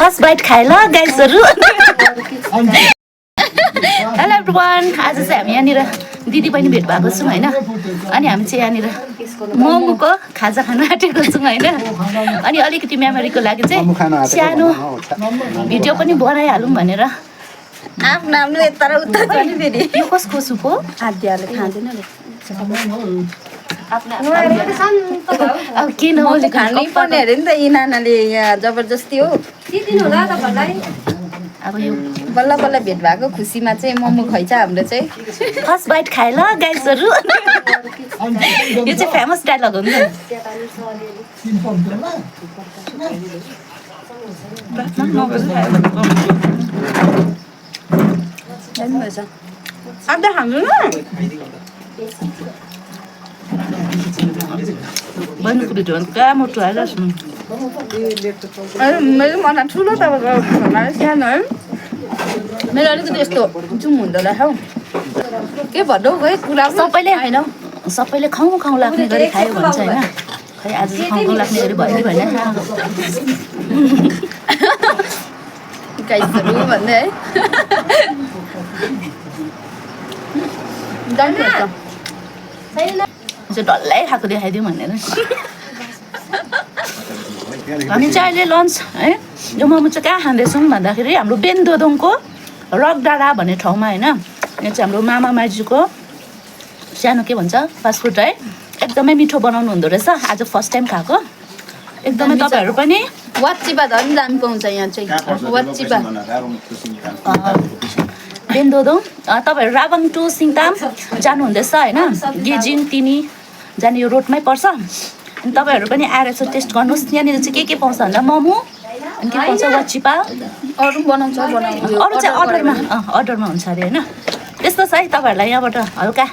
first bite खाए ल गाइसहरु hello everyone आज चाहिँ हामी यहाँनिर दिदी बहिनी भेट भएको छौँ हैन अनि हामी चाहिँ यहाँनिर मोमोको खाजा खान आँटेको छौँ हैन अनि अलिकति मेमोरीको लागि चाहिँ सानो भिडियो पनि बनाइहालौँ भनेर आफ्नो आफ्नो यता र उता पनि फेरि यो कसको सुप हो आद्याले खाँदैन अब के नहोले खानै पर्ने अरे नि त यी नानाले यहाँ जबरजस्ती हो अब यो बल्ल बल्ल भेट भएको खुसीमा चाहिँ मोमो खुवाइछ हाम्रो चाहिँ फर्स्ट बाइट खाए ल गाइसहरु यो चाहिँ फेमस डायलग हो नि आधा खानु न बहिनीको भिडियोमा कहाँ मोटो आइरहेको मेरो मन ठुलो तपाईँको सानो है मेरो अलिकति यस्तो जुम हुँदो रहेछ हौ के भन्नु है कुरा सबैले होइन सबैले खाउँ खाउँ लाग्ने गरी खायो भन्छ होइन खै आज चाहिँ खाउँ खाउँ लाग्ने गरी भयो कि भएन गाइसहरू भन्दै है चाहिँ डल्लै खाएको देखाइदिउँ भनेर हामी चाहिँ अहिले लन्च है यो मोमो चाहिँ कहाँ खाँदैछौँ भन्दाखेरि हाम्रो बेन्दोदोङको रक डाँडा भन्ने ठाउँमा होइन यहाँ चाहिँ हाम्रो मामा माइजूको सानो के भन्छ फास्टफुड है एकदमै मिठो बनाउनु हुँदो रहेछ आज फर्स्ट टाइम खाएको एकदमै तपाईँहरू पनि वाचिपा झन् दाम पाउँछ यहाँ चाहिँ वाचिपा बेन्दोदोङ तपाईँहरू राबङ टु सिङताम जानुहुँदैछ होइन गेजिङ तिनी जाने यो रोडमै पर्छ अनि तपाईँहरू पनि आएर चाहिँ टेस्ट गर्नुहोस् यहाँनिर चाहिँ के पाउँछ भन्दा मोमो अनि के पाउँछ वाचिपा अरू बनाउँछ अरू चाहिँ अर्डरमा हुन्छ अरे होइन त्यस्तो छ है तपाईँहरूलाई यहाँबाट हल्का